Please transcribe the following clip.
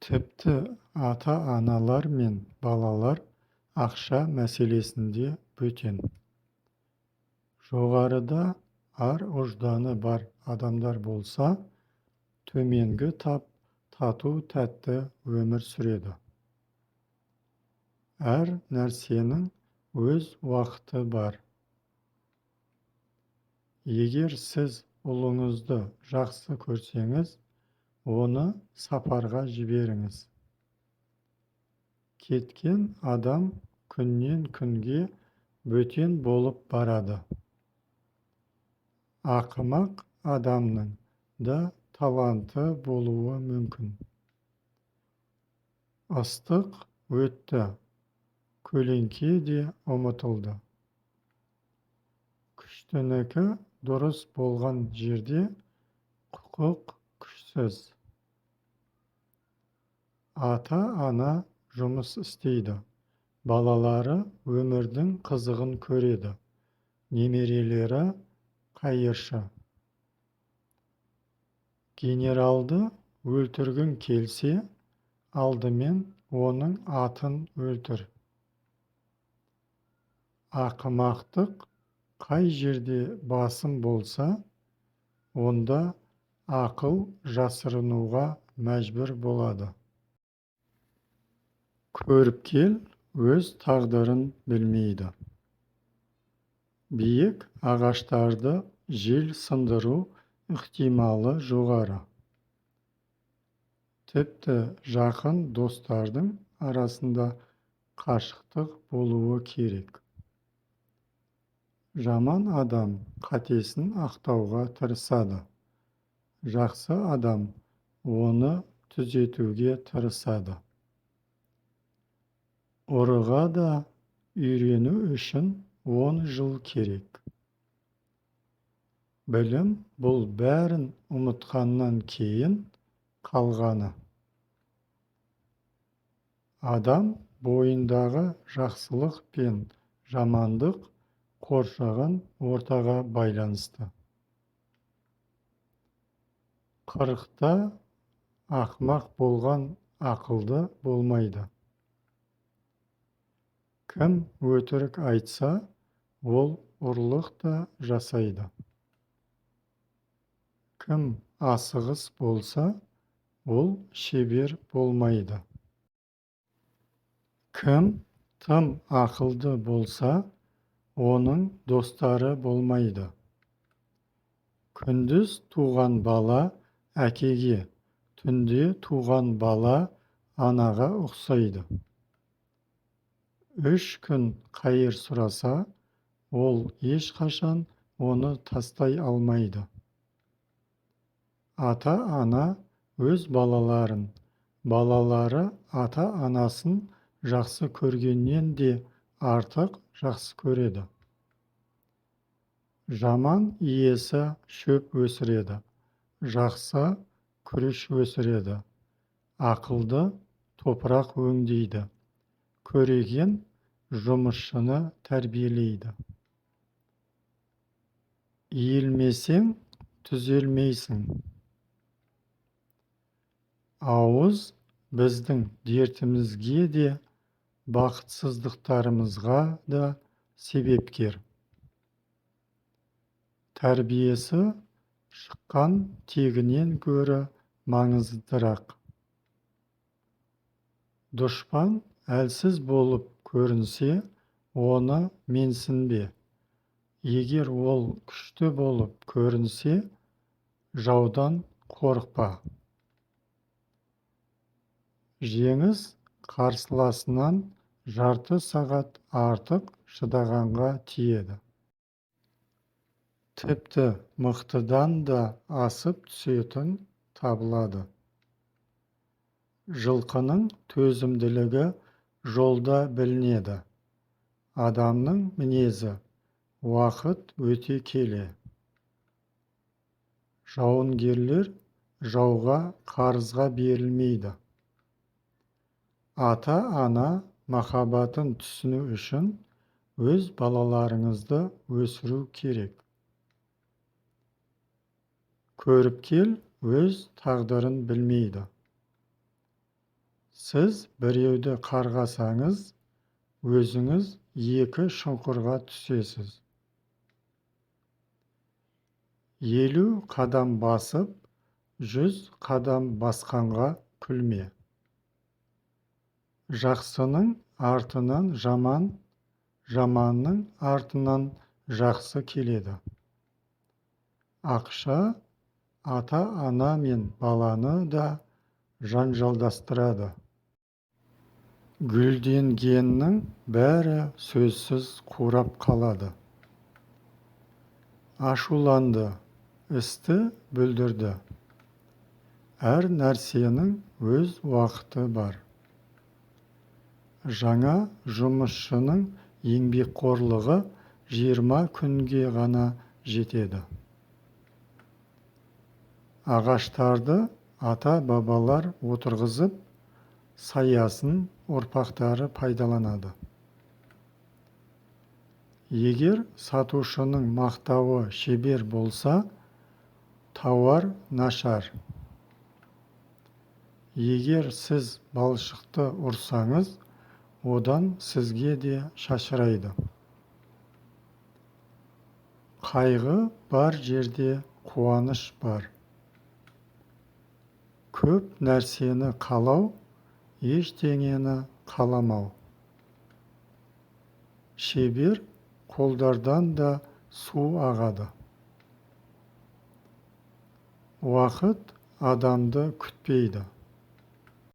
Тіпті ата-аналар мен балалар ақша мәселесінде бөтен. Жоғарыда ар-ұжданы бар адамдар болса, төменгі тап тату-тәтті өмір сүреді. Әр нәрсенің өз уақыты бар. Егер сіз ұлыңызды жақсы көрсеңіз, оны сапарға жіберіңіз. Кеткен адам күннен-күнге бөтен болып барады. Ақымақ адамның да таланты болуы мүмкін. Ыстық өтті, көлеңке де ұмытылды. Күштінікі дұрыс болған жерде құқық күшсіз. Ата-ана жұмыс істейді, балалары өмірдің қызығын көреді, немерелері қайыршы. Генералды өлтіргің келсе, алдымен оның атын өлтір. Ақымақтық қай жерде басым болса, онда ақыл жасырынуға мәжбүр болады. Көріпкел өз тағдырын білмейді. Биік ағаштарды жел сындыру ықтималы жоғары. Тіпті жақын достардың арасында қашықтық болуы керек. Жаман адам қатесін ақтауға тырысады, жақсы адам оны түзетуге тырысады. Ұрыға да үйрену үшін 10 жыл керек. Білім бұл бәрін ұмытқаннан кейін қалғаны. Адам бойындағы жақсылық пен жамандық қоршаған ортаға байланысты. 40-та ақымақ болған ақылды болмайды. Кім өтірік айтса, ол ұрлық та жасайды. Кім асығыс болса, ол шебер болмайды. Кім тым ақылды болса, оның достары болмайды. Күндіз туған бала әкеге, түнде туған бала анаға ұқсайды. 3 күн қайыр сұраса, ол ешқашан оны тастай алмайды. Ата-ана өз балаларын, балалары ата-анасын жақсы көргеннен де артық жақсы көреді. Жаман иесі шөп өсіреді, жақсы күріш өсіреді, ақылды топырақ өңдейді, көреген жұмысшыны тәрбиелейді. Иілмесең, түзелмейсің. Ауыз біздің дертімізге де, бақытсыздықтарымызға да себепкер. Тәрбиесі шыққан тегінен гөрі маңыздырақ. Дұшпан әлсіз болып көрінсе, оны менсінбе. Егер ол күшті болып көрінсе, жаудан қорықпа. Жеңіс қарсыласынан жарты сағат артық шыдағанға тиеді. Тіпті мықтыдан да асып түсетін табылады. Жылқының төзімділігі жолда білінеді, адамның мінезі уақыт өте келе. Жауынгерлер жауға қарызға берілмейді. Ата-ана махаббатын түсіну үшін өз балаларыңызды өсіру керек. Көріпкел өз тағдырын білмейді. Сіз біреуді қарғасаңыз, өзіңіз екі шұңқырға түсесіз. 50 қадам басып, 100 қадам басқанға күлме. Жақсының артынан жаман, жаманның артынан жақсы келеді. Ақша ата-ана мен баланы да жанжалдастырады. Гүлденгеннің бәрі сөзсіз қурап қалады. Ашуланды, істі бүлдірді. Әр нәрсенің өз уақыты бар. Жаңа жұмысшының еңбекқорлығы 20 күнге ғана жетеді. Ағаштарды ата-бабалар отырғызып, саясын ұрпақтары пайдаланады. Егер сатушының мақтауы шебер болса, тауар нашар. Егер сіз балшықты ұрсаңыз, одан сізге де шашырайды. Қайғы бар жерде қуаныш бар. Көп нәрсені қалау, ештеңені қаламау. Шебер қолдардан да су ағады. Уақыт адамды күтпейді.